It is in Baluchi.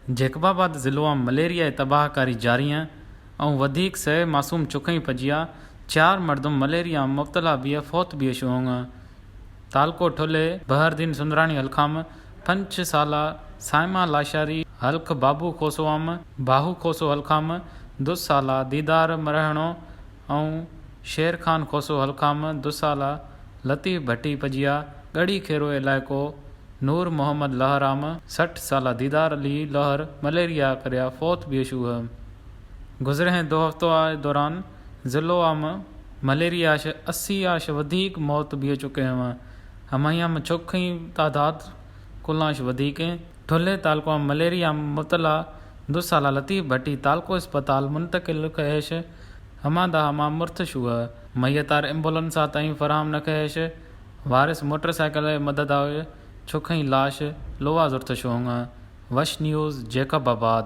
جيڪب آباد ضلعو ءَ مليريا ءِ تباہ ڪاري جاري ایں ۽ وڌيڪ سئي معصوم چڪئين پجيا، چار مردم مليريا ءَ مبتلا بيئي فوت بيئي شوهونگ ءَ. تعلقو ٺلهي بحردين سندراڻي حلقه ءَ پنچ سالا سائما لاشاري، حلقه بابو کوسو ءَ باهو کوسو حلقه ءَ دو سالا ديدار مرهڻو ۽ شير خان کوسو حلقه ءَ دو سالا لطيف ڀٽي پجيا، ڳڙهي کيرو علائقو نور محمد لوهر ءَ سٺ سالا ديدار علي لوهر مليريا ڪريا فوت بيئي شوهه. گذريل دو هفتو ءِ دوران ضلعو ءَ مليريا ءَ اسي آش وڌيڪ موت بيئي چڪي اينت. همايان ءَ چڪئين تعداد ڪلان اش وڌيڪ اينت. ٺلهي تعلقو ءَ مليريا ءَ مبتلا دو سالا لطيف ڀٽي تعلقو اسپتال منتقل ڪيش، هماندا هما مرت شوهه. ميت ءَ ايمبولنس ءَ تائين فراهم نه ڪيش. وارث موٽر سائيڪل ءِ مدد ءَ چڪئين لاش لوها زرت شوهونگ ءَ. وش نيوز، جيڪب آباد.